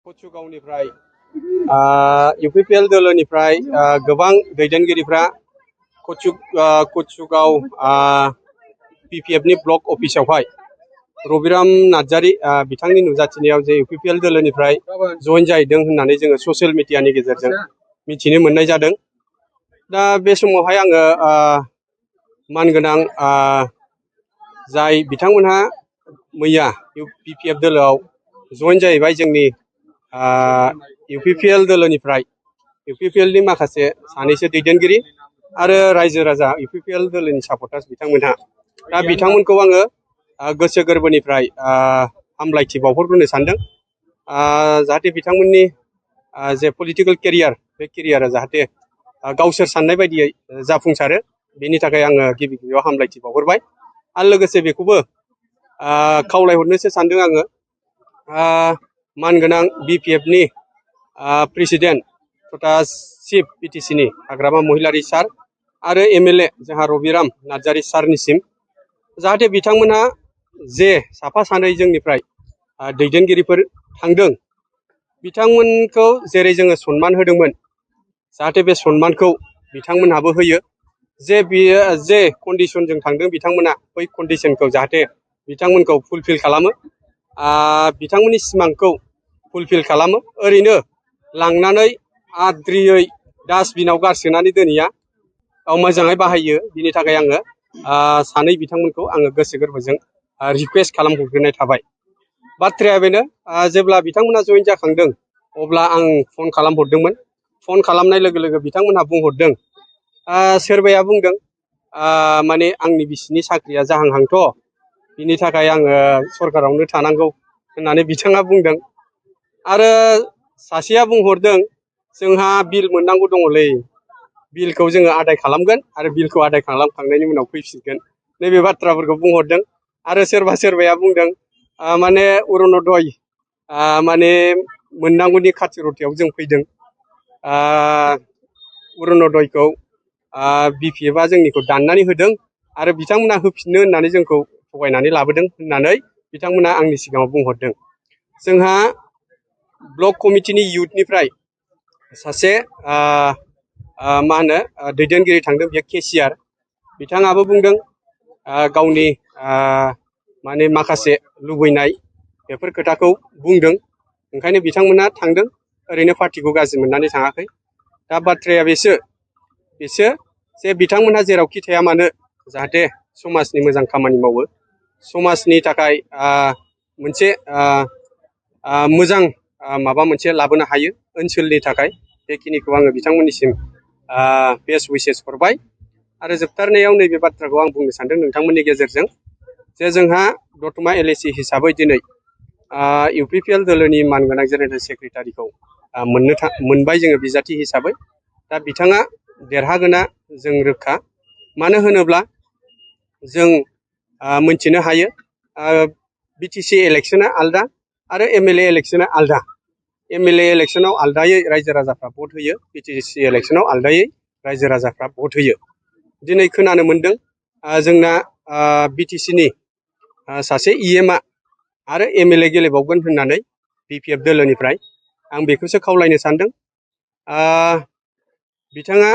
कचुगावनिफ्राय UPPL दोलोनिफ्राय गोबां दैदेनगिरिफ्रा Kachugaon पिपिएफनि block अफिसावहाय Rabiram Narzary बिथांनि नुजाथिनायाव जे इउपिपिएल दोलोनिफ्राय जइन जाहैदों होननानै जोङो ससियेल मिडियानि गेजेरजों मिथिनो मोननाय जादों। दा बे समावहाय आङो मानगोनां जाय बिथांमोनहा मैया पिपिएफ दोलोआव जइन जाहैबाय जोंनि इउपिपिएल दोलोनिफ्राय इउपिपिएलनि माखासे सानैसो दैदेनगिरि आरो रायजो राजा इउपिपिएल दोलोनि सापर्टार्स बिथांमोनहा दा बिथांमोनखौ आङो गोसो गोरबोनिफ्राय हामलायथि बावहरग्रोनो सानदों। जाहाथे बिथांमोननि जे पलिटिकेल केरियार बे केरियारा जाहाथे गावसोर साननाय बायदियै जाफुंसारो बेनि थाखाय आङो गिबि गिबियाव हामलायथि बावहरबाय आरो लोगोसे बेखौबो खावलायहरनोसो सानदों आङो मानगोनां बिपिएफनि प्रेसिडेन्ट तथा चिफ बिटिसिनि हाग्रामा महिलारी सार आरो एमएलए जोंहा रबिराम नार्जारी सारनिसिम जाहाथे बिथांमोनहा जे साफा सानै जोंनिफ्राय दैदेनगिरिफोर थांदों बिथांमोनखौ जेरै जोङो सन्मान होदोंमोन जाहाथे बे सन्मानखौ बिथांमोनहाबो होयो। जे बियो जे कन्डिशनजों थांदों बिथांमोना बै कन्डिशनखौ जाहाथे बिथांमोनखौ फुलफिल खालामो, बिथांमोननि सिमांखौ फुलफिल खालामो। ओरैनो लांनानै आद्रियै डास्टबिनाव गारसोनानै दोनैया मोजाङै बाहायो। बिनि थाखाय आङो सानै बिथांमोनखौ आङो गोसो गोरबोजों रिक्वेस्ट खालामहरग्रोनाय थाबाय। बाथ्राया बेनो जेब्ला बिथांमोना जइन जाखांदों अब्ला आं फन खालामहरदोंमोन। फन खालामनाय लोगो लोगो बिथांमोनहा बुंहरदों, सोरबाया बुंदों माने आंनि बिसिनि साख्रिया जाहांहांथ' बिनि थाखाय आङो सरकारावनो थानांगौ होननानै बिथाङा बुंदों। आरो सासेया बुंहरदों जोंहा बिल मोननांगौ दङलै, बिलखौ जोङो आदाय खालामगोन आरो बिलखौ आदाय खालामखांनायनि उनाव फैफिनगोन, नैबे बाथ्राफोरखौ बुंहरदों। आरो सोरबाया बुंदों माने अरुण'दय माने मोननांगौनि खाथिरथियाव जों फैदों, अरुण'दयखौ बिपिएफआ जोंनिखौ दाननानै होदों आरो बिथांमोना होफिननो होननानै जोंखौ थगायनानै लाबोदों होननानै बिथांमोना आंनि सिगाङाव बुंहरदों। जोंहा ब्लक कमिटिनि इयुथनिफ्राय सासे मा होनो दैदेनगिरि थांदों, बेयो केसिआर बिथाङाबो बुंदों गावनि माने माखासे लुबैनाय बेफोर खोथाखौ बुंदों, ओंखायनो बिथांमोना थांदों, ओरैनो पार्टिखौ गाज्रि मोननानै थाङाखै। दा बाथ्राया बेसो जे बिथांमोनहा जेरावखि थाया मानो जाहाथे समाजनि मोजां खामानि मावो, समाजनि थाखाय मोनसे मोजां माबा मोनसे लाबोनो हायो ओनसोलनि थाखाय, बेखिनिखौ आङो बिथांमोननिसिम बेस्ट उइसेस हरबाय। आरो जोबथारनायाव नैबे बाथ्राखौ आं बुंनो सानदों नोंथांमोननि गेजेरजों जे जोंहा दतमा एलएसि हिसाबै दिनै इउपिपिएल दोलोनि मानगोनां जेनेरेल सेक्रेटारिखौ मोनबाय जोङो बिजाथि हिसाबै। दा बिथाङा देरहागोना जों रोखा, मानो होनोब्ला जों मोनथिनो हायो बिटिसि इलेक्सना आलदा आरो एमएलए इलेक्सना आलदा। एमएलए इलेक्सनाव आलदायै रायजो राजाफ्रा भट होयो, बिटिसि इलेक्सनाव आलदायै रायजो राजाफ्रा भट होयो। दिनै खोनानो मोन्दों जोंना बिटिसिनि सासे इएमआ आरो एमएलए गेलेबावगोन होननानै बिपिएफ दोलोनिफ्राय। आं बेखौसो खावलायनो सानदों, बिथाङा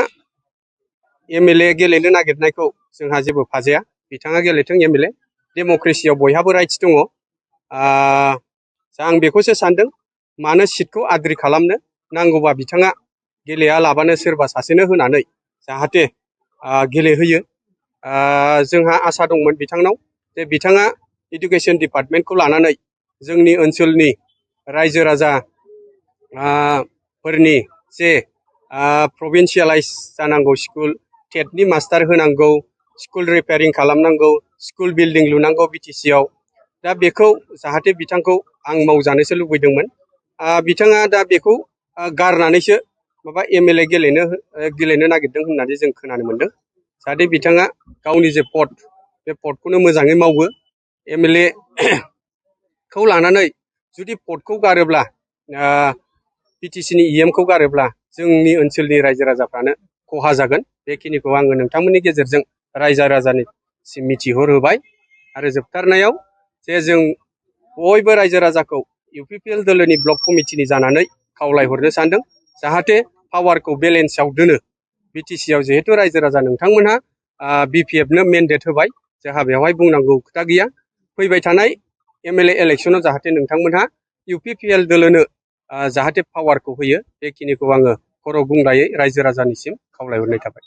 एमएलए गेलेनो नागिरनायखौ जोंहा जेबो फाजाया, बिथाङा गेलेथों एमएलए, डेम'क्रेसियाव बयहाबो राइट्स दङ। आं बेखौसो सानदों, मानो सिटखौ आद्रि खालामनो, नांगौबा बिथाङा गेलेयालाबानो सोरबा सासेनो होनानै जाहाथे गेलेहोयो। जोंहा आसा दंमोन बिथांनाव जे बिथाङा इडुकेसन डिपार्टमेन्टखौ लानानै जोंनि ओनसोलनि रायजो राजा फोरनि जे प्रभिन्सियेलाइज जानांगौ स्कुल, टेटनि मास्टार होनांगौ, स्कुल रिपेयारिं खालामनांगौ, स्कुल बिल्डिं लुनांगौ बिटिसिआव, दा बेखौ जाहाथे बिथांखौ आं मावजानोसो लुबैदोंमोन। बिथाङा दा बेखौ गारनानैसो माबा एमएलए गेलेनो नागिरदों होननानै जों खोनानो मोन्दों। जाहाथे बिथाङा गावनि जे पद बे पदखौनो मोजाङै मावो। एमएलए खौ लानानै जुदि पदखौ गारोब्ला, बिटिसिनि इएमखौ गारोब्ला जोंनि ओनसोलनि रायजो राजाफ्रानो खहा जागोन। बेखिनिखौ आङो नोंथांमोननि गेजेरजों रायजो राजानिसिम मिथिहरहोबाय। आरो जोबथारनायाव जे जों बयबो रायजो राजाखौ UPPL दोलोनि ब्लक कमिटिनि जानानै खावलायहरनो सानदों जाहाथे पावारखौ बेलेन्सआव दोनो। BTC आव जिहेतु रायजो राजा नोंथांमोनहा BPF नो मेन्डेट होबाय, जोंहा बेवहाय बुंनांगौ खोथा गैया। फैबाय थानाय MLA इलेक्सनाव जाहाथे नोंथांमोनहा UPPL दोलोनो जाहाथे पावारखौ होयो, बेखिनिखौ आङो खर' गुंदायै रायजो राजानिसिम खावलायहरनाय थाबाय।